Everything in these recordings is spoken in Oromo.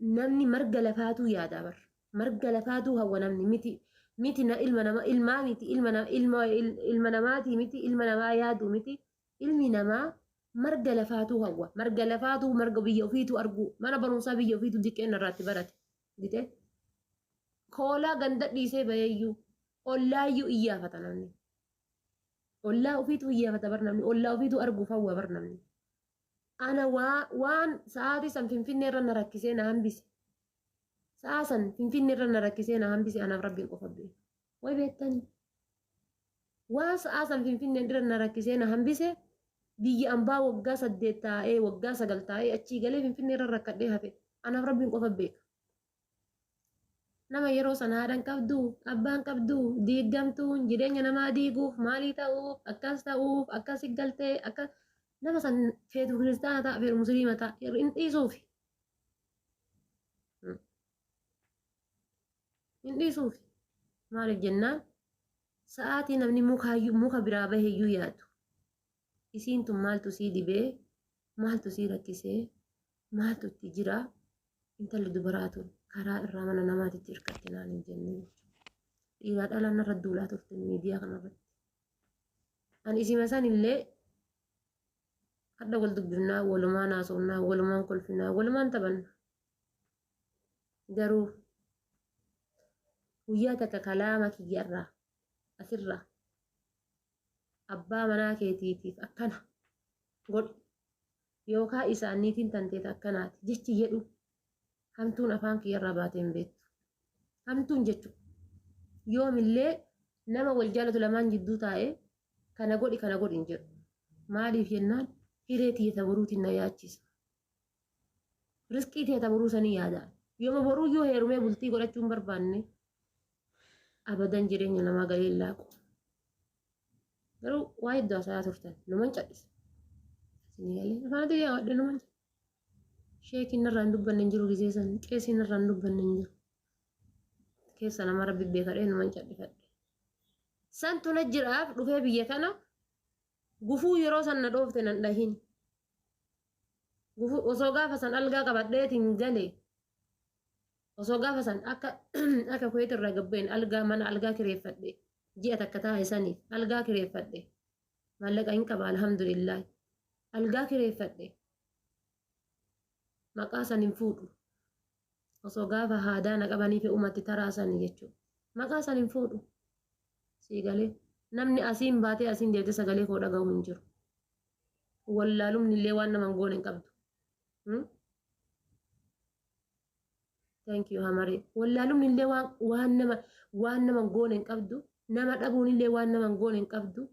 Namni marga lafaatuu yaada bar. Marga lafaatuu hawwa namni miti miti na ilma nama ilmaa miti ilma na ilma ilma namaatii miti ilma namaa yaaduu miti ilmi namaa marga lafaatuu hawwa. Marga lafaatuu marga biyya ofiituu arguu mana barumsaa biyya ofiituu diqqeen irraatti barate. Gite koolaa ganda dhiisee baheeyyuu ollaayyuu iyyaafata namni. Ollaa ofiituu iyyaafata bar namni ollaa ofiituu arguuf hawwa bar namni. Ana waa waan sa'aatii san Finfinnee irra na rakkisee na hambise. Sa'aa san Finfinnee irra na rakkisee na hambise anaaf Rabbiin qofa beeka. Way beektanii? Waan sa'aa san Finfinnee irra na rakkisee na hambise biyya ambaa waggaa 8 taa'ee waggaa 9 taa'ee achii galee Finfinnee irra rakkadhee hafe anaaf Rabbiin qofa beeka. Nama yeroo sana haadha hin qabdu, abbaa hin qabdu, diiggamtuun jireenya namaa diiguuf maalii ta'uuf, akkas ta'uuf, akkasi galtee, akka nama san feetu kiristaana ta'a, feetu musliima ta'a, hin dhiisuufi. Hin dhiisuufi. Maaliif jennaan sa'aatii namni mukaayyuu muka biraa baheyyuu yaadu. Isiin tun maaltu sii dhibee, maaltu sii rakkisee, maaltu itti jira intalli dubaraa tun karaa irraa mana namaatitti hirkatte naan hin jenne jechuudha. Dhiiraa dhalaan narra duulaa turte miidiyaa kanarratti. Ani isima san illee hadha wal dubbifnaa, walumaan haasofnaa, walumaan kolfinaa, walumaan taphanna. Garuu guyyaa takka kalaama kiyyarraa asirraa abbaa manaa keetiitiif akkana godhi yookaa isaan niitiin tantee ta akkanaati jechi jedhu hamtuun afaan kiyyarraa baatee hin beektu. Hamtuun jechu yoomillee nama wal jaalatu lamaan jidduu taa'ee kana godhi kana godhi hin jedhu. Maaliif jennaan hiree tiyya ta boruutiin na yaachisa. Risqii tiyya ta boruu sanii yaada. Yooma boruuyyuu heerumee bultii godhachuu hin barbaanne abadan jireenya namaa galee hin laaqu. Garuu waa hedduu haasa'aa turtan numan cadhise. Isinii galee afaan ati yaadde numan cadhise. Sheekiin narraa hin dubbanne hin jiru gizee san qeesiin narraa hin dubbanne hin jiru. Keessa nama rabbi beekadhee numan cadhifadhe. Santu na jiraaf dhufee biyya kana gufuu yeroo san na dhoofte nan dhahin. Gufuu osoo gaafa san algaa qabadheetiin gale Osoo gaafa san akka akka Kuwait irraa gad bu'een algaa mana algaa kireeffadhe ji'a takka taa'e saniif algaa kireeffadhe maallaqa hin qaba alhamdulillah algaa kireeffadhe maqaa san hin fuudhu osoo gaafa haadaa na qabanii fe'umatti taraa sani jechuudha maqaa san hin fuudhu sii galee namni asiin baatee asiin deebitee sagalee koo dhaga'u hin jiru wallaalumni illee waan nama hin goone hin qabdu. Hmm? Thank you Hamaree. Wallaalumni illee waan waan nama waan nama hin goone hin qabdu. Nama dhabuun illee waan nama hin goone hin qabdu.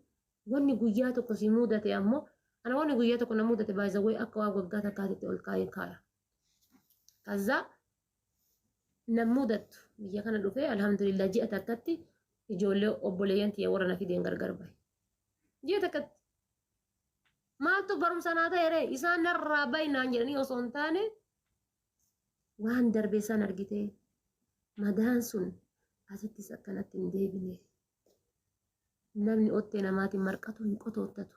Wanni guyyaa tokko si mudate ammoo ana wanni guyyaa tokko na mudate by the way akka waan waggaa takkaatitti ol kaa'een kaaya. Kazzaa na mudattu biyya kana dhufee alhamdulillah ji'a takkatti ijoollee obboleeyyan tiyya warra na fideen gargar bahe. Ji'a takkatti. Maaltu barumsa naa ta'e ree? Isaan narraa bahi naan jedhanii osoo hin taane waan darbe san argitee madaan sun asittis akkanatti hin deebine. Namni ottee namaatiin marqatu hin qotoottatu.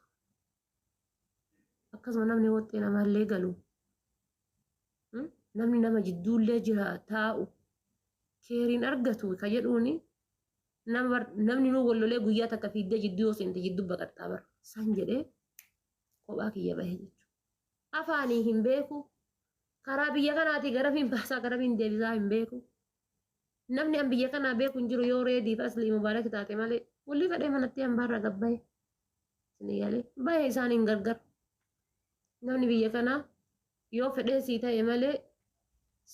Akkasuma namni ottee namaallee galu. Namni nama jidduullee jira taa'u keeriin argatu ka jedhuuni Nama bar namni nuu wal lolee guyyaa takka fiiddee jidduu yoo seente jidduu baqattaa bar. San jedhee kophaa kiyya bahe jechuudha. Afaanii hin beeku. Karaa biyya kanaatii garamiin baasaa garamiin deebisaa hin beeku. Namni an biyya kanaa beeku hin jiru yoo reedii fi aslii mubaarak taate malee walii fedhee manatti hambaarraa gad bahe. Isinii galee bahe isaan hin gargar. Namni biyya kanaa yoo fedhee sii ta'e malee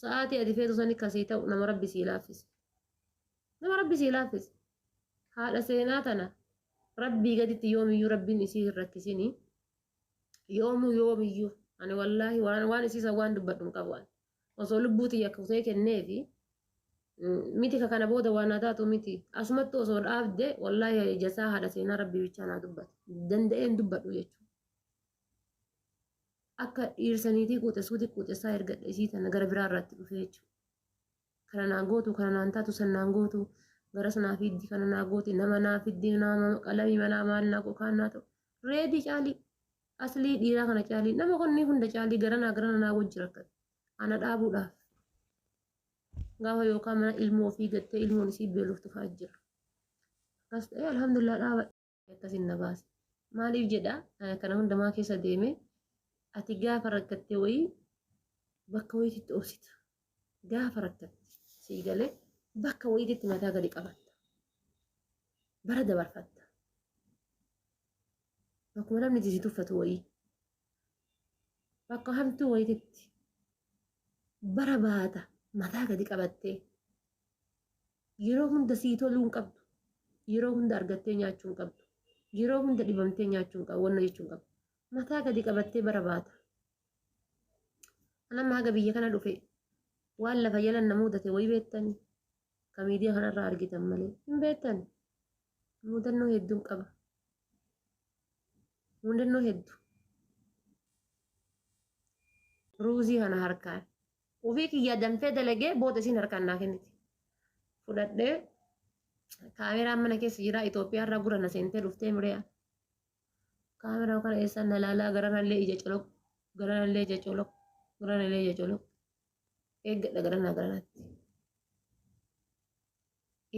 sa'aatii ati feetu sani kasii ta'u nama rabbi sii laaffise. Nama rabbi sii laaffise. Haadha seenaa tana rabbii gaditti yoomiyyuu rabbiin isii hin rakkisini. Yoomuu yoomiyyuu ani wallaahi waan waan isii san waan dubbadhu hin qabu ani. Osoo lubbuu tiyya kutee kenneefi miti ka kana booda waan naa taatu miti. Asumattu osoo dhaabde wallaahi jasaa haadha seenaa rabbii bichaa naa dubbata. Danda'ee hin dubbadhu jechuudha. Akka dhiirsa niitii quuxessuuti quuxessaa ergadha isii tana gara biraa irraatti dhufee jechuudha. Kana naa gootu, kana naan taatu, san naan gootu, garas naa fiddi, kana naa gooti, nama naa fiddi, nama qalamii manaa maal naa kaan naa ta'u. Reedii caalii, aslii dhiiraa kana caalii, nama konni hunda caalii garanaa garana naa wajji rakkate. Ana dhaabuudhaaf. Gaafa yookaan mana ilmoo ofii gattee ilmoon isii beeloftu fa'aa jira. Akkas ta'ee alhamdulillah dhaaba akkasin na baase. Maaliif jedha kana hundumaa keessa deeme ati gaafa rakkatte wayii bakka wayiitti obsita. Gaafa rakkatte sii galee bakka wayiitti mataa gadi qabatta. Bara dabarfatta. Bakkuma namni si tuffatu wayii. Bakka hamtuu wayiitti bara baata mataa gadi qabattee yeroo hunda sii toluu hin qabdu. Yeroo hunda argattee nyaachuu hin qabdu. Yeroo hunda dhibamtee nyaachuu hin qabdu. Wanna jechuu hin qabdu. Mataa gadi qabattee bara baata. Anamma haga biyya kana dhufe waan lafa jalan na mudate wayii beektanii ka miidiyaa kanarraa argitan malee hin beektan. Mudannoo hedduun qaba. Mudannoo hedduu. Ruuzii kana harkaan. Ofii kiyyaa danfee dalagee booda isiin harkaan naa kenniti. Fudhadhee kaameraan mana keessa jira Itoophiyaa irraa gura na seentee dhuftee mire'a. Kaameraan kana eessaan na laalaa garanallee ija coloq garanallee ija coloq garanallee ija coloq eeggadha garanaa garanatti.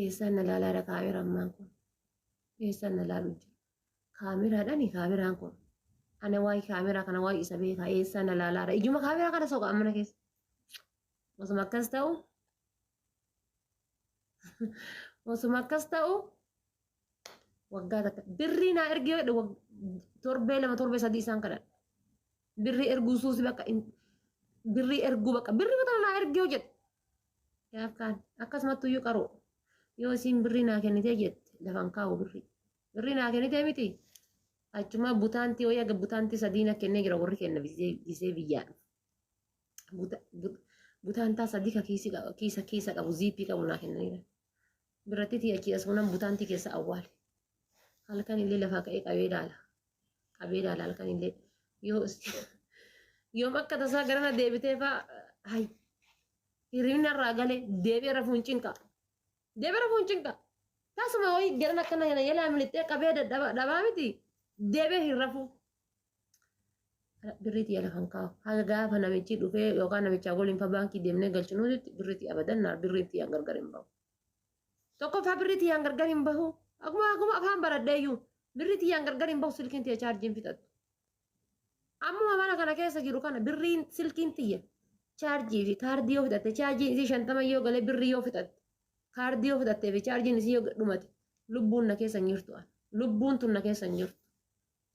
Eessaan na laalaadha kaameraan maan kun eessaan na laalu jira. Kaameraadhaani kaameraan kun. Ana waa'ee kaameraa kana waa'ee isa beekaa eessaan na laalaadha. Ijuma kaameraa kana soqa mana keessa. Osuma akkas ta'u osuma akkas ta'u waggaa takka birrii naa ergee torbee 2 torbee 3 isaan kadhadha. Birrii erguu suusi bakka birrii erguu bakka birrii mataa naa ergee hojjedhe. Gaaf kaan akkasumatti iyyuu qaroo yoo isiin birrii naa kennitee jette lafan kaa'u birrii. Birrii naa kennitee miti achuma butaantii wayii aga butaantii 3 na kennee jira warri kenna gisee biyyaa dhufu. Butaantaa 3 ka kiisa kiisa qabu ziippii qabu naa kennaniira. Biratti tiyya achii as fuunan butaantii keessa awwaale. Halkan illee lafaa ka'ee qabee ilaala. Qabee ilaala halkan illee. Yoo yoom akka tasaa garana deebitee faa hay hirribni irraa galee deebi'ee rafuun cinqa. Deebi'ee rafuun cinqa. Tasuma wayii garana akkana kana jalaa milixxee qabee dadhaba dhabaa miti deebi'ee hin rafuu. Birrii tiyya lafan kaa'u. Haga gaafa namichi dhufee yookaan namichaa waliin fa baankii deemnee galchinuutti birrii tiyya abadan naa birrii tiyyaan gargar hin bahu. Tokkoffaa birrii tiyyaan gargar hin bahu. Akkuma afaan baradheeyyuu birrii tiyyaan gargar hin bahu silkiin tiyya chaarjiin fixattu. Ammuma mana kana keessa jiru kana birriin silkiin tiyya chaarjii fi kaardii yoo fixatte chaarjiin isii 50 yoo galee birrii yoo fixatte kaardii yoo fixattee fi chaarjiin isii yoo dhumate lubbuun na keessa hin jirtu. Lubbuun tun na keessa hin jirtu.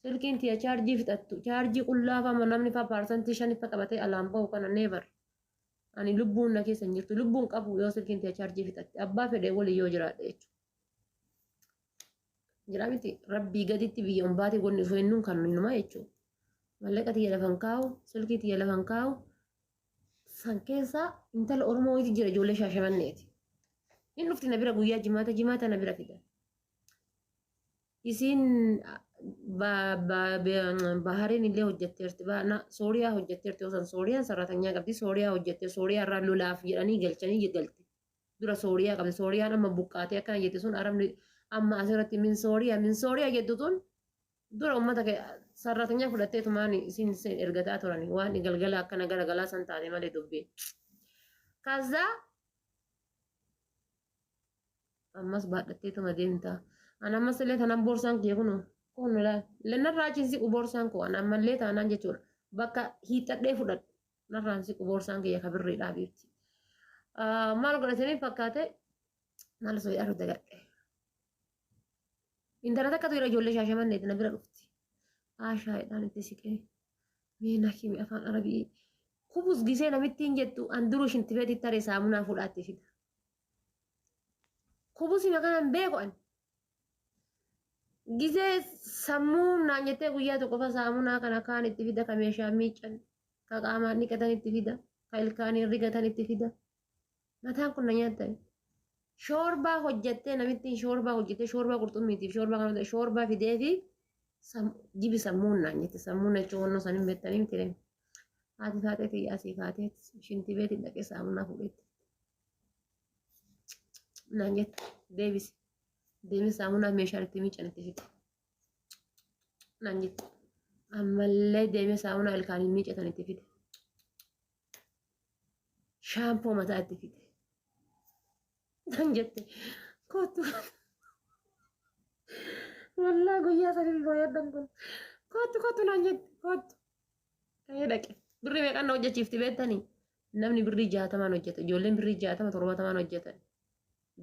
Silkiin tiyya chaarjii fixattu chaarjii qullaa fama namni fa 5% fa qabatee alaan bahu kana never. Ani lubbuun na keessa hin jirtu. Lubbuun qabu yoo silkiin tiyya chaarjii fixatte abbaa fedhee waliin yoo jiraadhe jechuudha. Jira miti rabbii gaditti biyya umbaatii wanni osoo hinnuun kan numaa jechuudha. Mallaqa tiyya lafan kaa'u silkii tiyya lafan kaa'u san keessaa intala Oromoo wayiitu jira ijoollee Shaashamanneeti. Hin dhufti na bira guyyaa jimaata jimaata na bira fida. Isiin Bahariin illee hojjetteerti. Sooriyaa hojjetteerti. Osoo Sooriyaan saraatanyaa qabdi. Sooriyaa hojjette. Sooriyaa irraa lolaaf jedhanii galchanii galte. Dura Sooriyaa qabdi. Sooriyaan amma buqqaatee akkana jette sun Arabni amma asirratti min Sooriyaa min Sooriyaa jettu tun dura uummata saraatanyaa fudhatteetumaan isiin ergataa turani. Waan galgala akkana garagalaa san taate malee dubbiin. Kazaa ammas baadhatteetuma deemta. Ani ammas illee tanan boorsaan kiyya kun kun laal. Narraa achi hin siqu boorsaan koo ani ammallee taanaan jechuudha. Bakka hiixadhee fudhadhu narraan siqu boorsaan kiyya ka birriidhaa beekti. Maal godhatanii fakkaate maal osoo hidhaa dagadhe. Intala takkatu jira ijoollee Shaashamanneeti na bira dhufti. Haashaa jedhaan itti siqee. Mee na himi afaan Arabii. Kubus gisee namittiin jettu an duruu shintibeetti taree saamunaa fudhaatti fida. Kubusi maqaan beeku ani. Gisee sammuu naan jettee guyyaa tokko fa saamunaa kana kaan itti fida ka meeshaa miiccan ka qaamaan dhiqatan itti fida ka ilkaaniin rigatan itti fida. Mataan kun na nyaattame. Shoorbaa hojjettee namittiin shoorbaa hojjettee shoorbaa qurxummiitiif shoorbaa kana shoorbaa fidee fi jibi sammuun naan jette sammuun jechuun wannoo san hin beektanii miti ree. Haati faatee tiyya asii kaatee shintibeetiin dhaqee saamunaa fuudheetti. Naan jette deebisi. Deemee saamunaa meeshaan itti miican itti fide. Naan jette. Ammallee deemee saamunaa ilkaaniin miicatan itti fide. Shaampoo mataa itti fide. Nan jette kootu. Wallaa guyyaa sanii booyadhan kun. Kootu kootu naan jette kootu. Ka'ee dhaqe. Birrii meeqaan na hojjechiifti beektanii? Namni birrii 60n hojjeta. Ijoolleen birrii 60 70n hojjetan.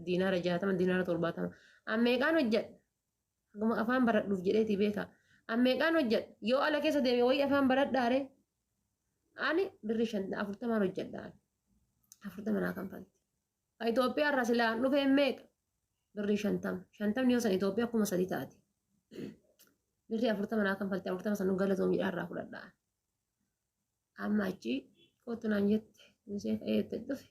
Diinaara 60 diinaara 70. An meeqaan hojjedha? Akkuma afaan baradhuuf jedheeti beeka. An meeqaan hojjedha? Yoo ala keessa deeme wayii afaan baradhaare? Ani birrii 40n hojjedha. 40 naa kanfalti. Ka Itoophiyaa irraa silaa an dhufeen meeqa? Birrii 50. Shantamni yoo san Itoophiyaa 3000 taati. Birrii 40 naa kanfalti. 40 sanuu galatoom jedhaa irraa fudhadha. Amma achi kootu naan jette. Gisee ka'ee itti dhufe.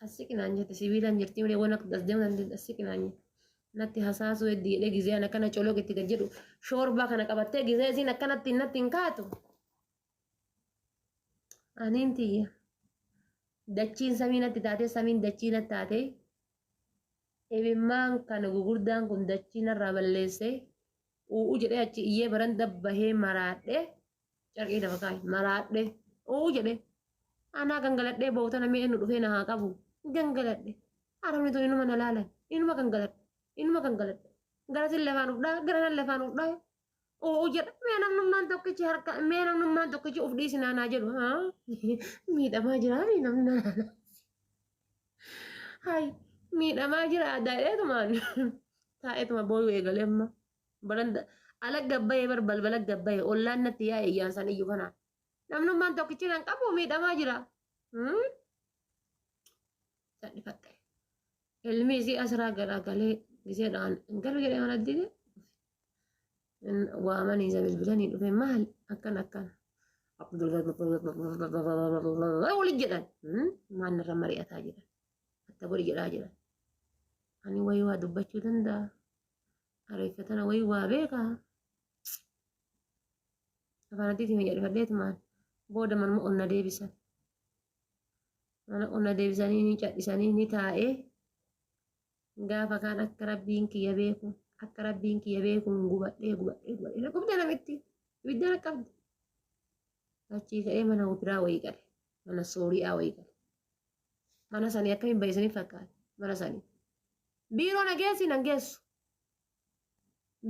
As siqi naan jette. Sibiilaan jirti malee waan akka as deemuu dandeessu as siqi naan jette. Natti hasaasuu heddi jedhee gizee ana akkana coloq itti gad jedhu shoorbaa kana qabattee gizee isiin akkanatti natti hin kaatu. Aniin tiyya. Dachiin samii natti taatee samiin dachii natti taatee imimmaan kana gugurdaan kun dachii narraa balleessee u'u jedhee achi iyyee baranda bahee maraadhee carqii lafa kaaye maraadhee u'u jedhee anaa gangaladhee boo'u tana mee eenyu dhufee na haa qabu gangaladhe arabni tun inuma na laalan inuma gangaladhe inuma gangaladhe garasin lafaan uf dhaa garanan lafaan uf dhaa u'u jedha mee namnummaan tokkichi harka mee namnummaan tokkichi uf dhiisinaa naa jedhu haa miidhamaa jiraa mi namni na laala hay miidhamaa jira addaadheetumaan taa'eetuma booyuu eegale amma baranda ala gabbayee bar balbala gabbayee ollaan natti yaa'e iyyaan san iyyu kanaan namnummaan tokkichi nan qabu miidhamaa jira. Sadhifadhe. Ilmi isii asirraa garagalee giseedhaan hin galu jedhee mana dide waamanii isa bilbilanii dhufe maal akkan akkan waliin jedhan maal narra mari'ataa jedhan atta godhi jedhaa jedhan ani wayii waa dubbachuu danda'a areeffatana wayii waa beekaa afaan addiitiin jedhifadheetumaan booda manuma ol na deebisan mana ol na deebisanii ni cadhisanii ni taa'ee gaafa kaan akka rabbiin kiyya beeku akka rabbiin kiyya beekuun gubadhee gubadhee gubadhee na gubde namitti ibidda na qabde achii ka'ee mana biraa wayii gale mana sooriyaa wayii gale mana sanii akkamiin baay'isanii fakkaate mana sanii biiroo na geessi nan geessu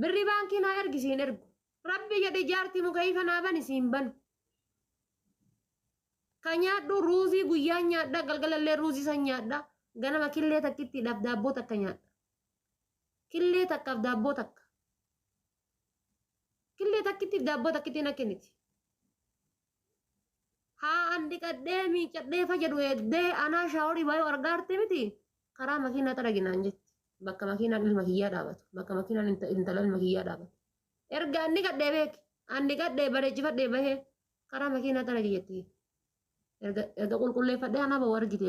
birrii baankii naa ergi siin ergu rabbi jedhe jaartii mukayifa naa bani siin banu ka nyaadhu ruuzii guyyaan nyaadha galgalallee ruuzii san nyaadha ganama killee takkittiidhaaf daabboo takka nyaadha killee takkaaf daabboo takka killee takkittiif daabboo takkittii na kenniti haa an dhiqadhee miiccadhee fayyadu eeddee anaa shaaworii baay'ee argaarte miti karaa makiinaa xaraginaan jetti bakka makiinaan ilma kiyyaa dhaabatu bakka makiinaan intala ilma kiyyaa dhaabatu erga an dhiqadhee beeki an dhiqadhee bareechifadhee bahee karaa makiinaa xaragi jetti erga erga qulqulleeffadhee anaa bahu argite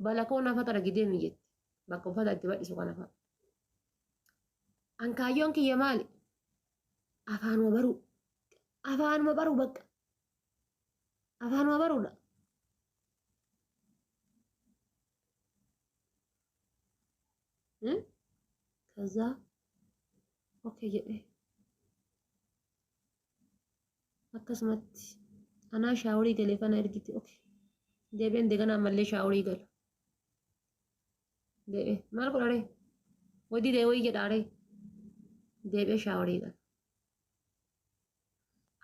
balakoo nafa xaragi deemi jetti bakka uffata itti badhisu kana fa'a. An kaayyoon kiyya maali? Afaanuma baruu. Afaanuma baruu bakka. Afaanuma baruudha. ከዛ okay jedhee akkasumatti anaa shaaworii galee fana ergite okay deebi'een deegana ammallee shaaworii gala deebi'ee maal godharee wadii dee wayii jedhaaree deebi'ee shaaworii gala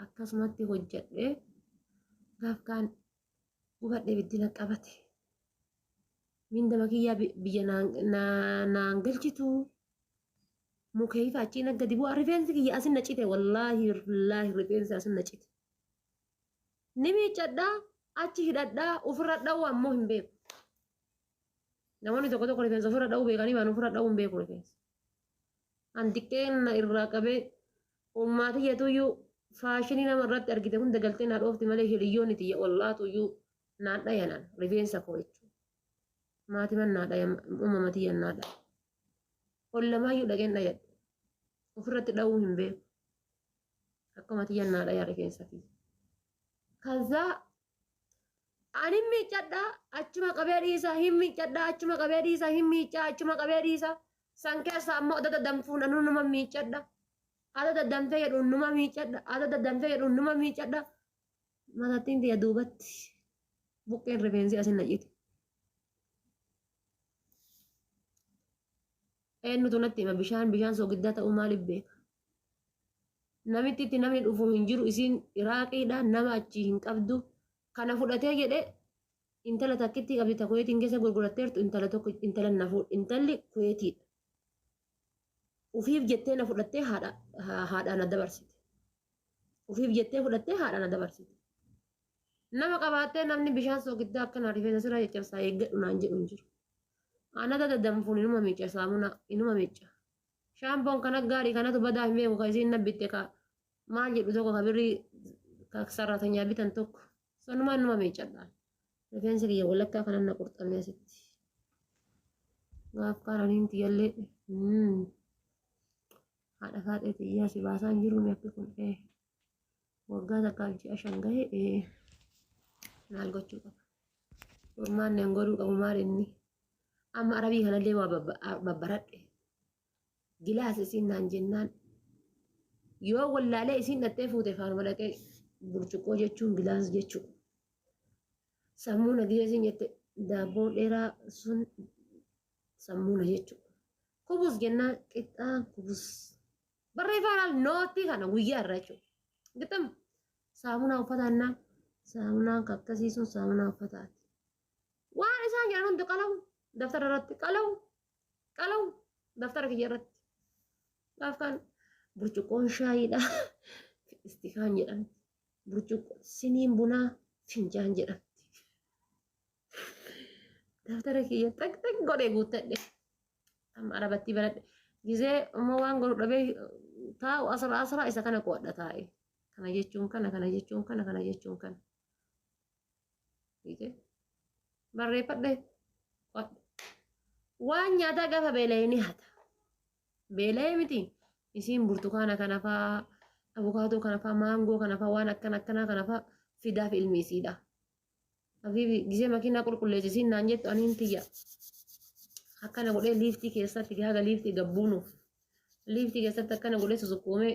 akkasumatti hojjedhee gaaf kaan gubadhee biddina qabate mindama kiyyaa biyya naan galchitu mukeefa achiin akka dibu rifeensi kiyya asin na cite wallaahi wallaahi rifeensi asin na cite ni miiccadhaa achi hidhadhaa ofirra dha'uu ammoo hin beeku. Namoonni tokko tokko rifeensa ofirra dha'uu beekanii waan ofirra dha'uu hin beeku rifeensa. An xiqqeen irraa qabee ummaatiyyatuyyuu faashinii nama irratti argite hunda galtee naa dhoofti malee hiriyyoonni tiyya ollaatuyyuu naan dhayanan rifeensa koo jechuudha. Maatii man naa dhaya uumama tiyyan naa dhaya. Ollamaayyuu dhaqeen dhayadhe. Ofirratti dha'uu hin beeku. Akkuma tiyyan naa dhaya rifeensa kiyya. ከዛ ani miiccadhaa achuma qabee dhiisa hin miiccadhaa achuma qabee dhiisa hin miiccaa achuma qabee dhiisa san keessa ammoo adda danfuun anu numa miiccadha adda danfee jedhu numa miiccadha adda danfee jedhu numa miiccadha matattiin tiyya duubatti buqqeen rifeensi asin naqite. Eenyutu natti hima bishaan bishaan soogiddaa ta'uu maaliif beeka? Namitti itti namni dhufu hin jiru, isiin Iraaqiidha, nama achii hin qabdu. Kana fudhatee jedhe intala takkitti qabdi, ta Kuweetiin keessa gurguratteertu, intala tokko, intala na fuudh, intalli Kuweetiidha. Ufiif jettee na fudhattee haadha haadhaan na dabarsite. Ufiif jettee fudhattee haadhaan na dabarsite. Nama qabaattee namni bishaan soogiddaa akkanaa rifeensa sirraa caccabsaa eeggadhu naan jedhu hin jiru. Anata daddanfuun inuma miicca, saamunaa inuma miicca. Shaampoon kana gaarii kanatu badaa hin beeku, ka isiin na bitte, ka maal jedhu tokko, ka birrii ka sarraatanyaa bitan tokko. Sanumaan inuma miiccadha. Rifeensi kiyya walakkaa kanan na qurxamee asitti. Gaaf kaan aniin tiyyallee haadha faaxee tiyyaa si baasaa hin jiru akki kun waggaa takkaaf ji'a 5 gahe, maal gochuu qaba? Furmaanni an godhuu qabu maal inni? Amma arabii kanallee waa babbaradhe. Gilaas isiin naan jennaan yoo wallaalee isiin dhattee fuute faanuma dhaqee burcuqqoo jechuun gilaas jechuudha. Sammuuna gisee isiin jette daabboon dheeraa sun sammuuna jechuudha. Kubus jennaan qixxaan kubus. Barreeffama nootii kana guyyaa irra jechuudha. Gixam saamunaa uffataa jennaan saamunaan akkasii sun saamunaa uffataati. Waan isaan jedhan hundi qalawu daftara irratti, qalawu qalawu daftara kiyya irratti. Gaaf kan burcuqqoon shaayiidha istikaan jedhamti. Burcuqqoo siniin bunaa finjaan jedhamti. Daftara kiyya xaq xaq godhee guuttadhe. Amma arabatti baradhe. Gizee immoo waan godhu dhabee taa'u asra asra isa kana qo'adha taa'e. Kana jechuun kana, kana jechuun kana, kana jechuun kana. Fiite barreeffadhe qo'adhe. Waan nyaataa gaafa beela'ee ni hata. Beela'ee miti. Isiin burtukaana kana faa, abukaatoo kana faa, maangoo kana faa, waan akkana akkanaa kana faa fidaaf ilmi isiidha. Habiibi gisee makiinaa qulqulleessi isiin naan jettu aniin tiyya. Akkana godhee liiftii keessatti haga liiftii gabbuunuuf. Liiftii keessatti akkana godhee susukkuumee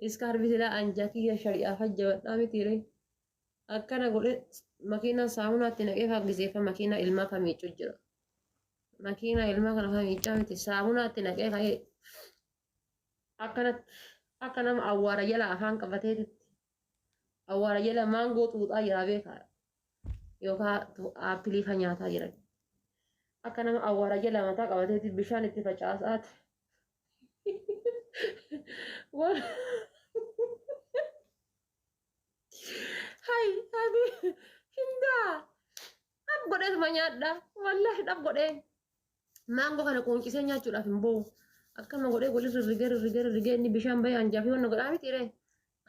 iskaarbii silaa anjaa kiyya shari'aa fajjabadhaa miti ree. Akkana godhee makiinaa saamunaatti naqee faa giseeffa makiinaa ilmaa fa miiccu jira. Makiinaa ilmaa kana fa miiccaa miti, saamunaatti naqee ka'ee akkanatti akka nama awwaara jala afaan qabateetitti awwaara jala maangoo xuuxaa jira beekaa, yookaan aappilii fa nyaataa jiran. Akka nama awwaara jala mataa qabateeti bishaan itti facaasaati. Hay habi hindaa dhab godheetuma nyaadha, wallaahi dhab godhee maangoo kana quuncisee nyaachuudhaaf hin boo'u. Akkama godhee wali rirrigee rirrigee rirrigee inni bishaan bahee anjaa fi wanna godhaa miti ree.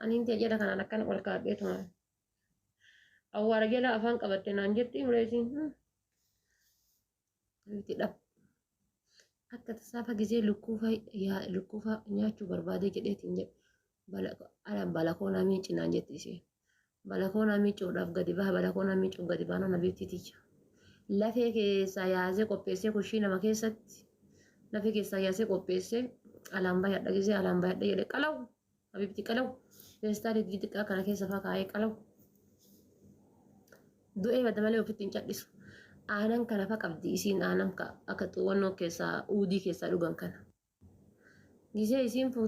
Ani hinti jala kanaan akkana ol kaadheetuma. Awwaara jala afaan qabatte naan jetti mureesiin. Itti dhab. Akka tasaafa gisee lukkuufa yaa lukkuufa nyaachuu barbaadee jedheetiin jedhe. Balakoonaa miici naan jetti isheen. Balakoonaa miicuudhaaf gadi baha, balakoonaa miicuuf gadi baanaan habiibtii tiyya. Lafee keessaa yaasee qopheessee kushii nama keessatti lafee keessaa yaasee qopheessee alaan bayadha, gisee alaan bayadha jedhe qalawu habiibtii qalawu feestaalii xixiqqaa kana keessa faa kaa'ee qalawu. Du'ee bada malee ofitti hin cadhisu. Aanan kana fa qabdi isiin, aanan ka akka xuwwannoo keessaa uudii keessaa dhugan kana. Gisee isiin fuutee.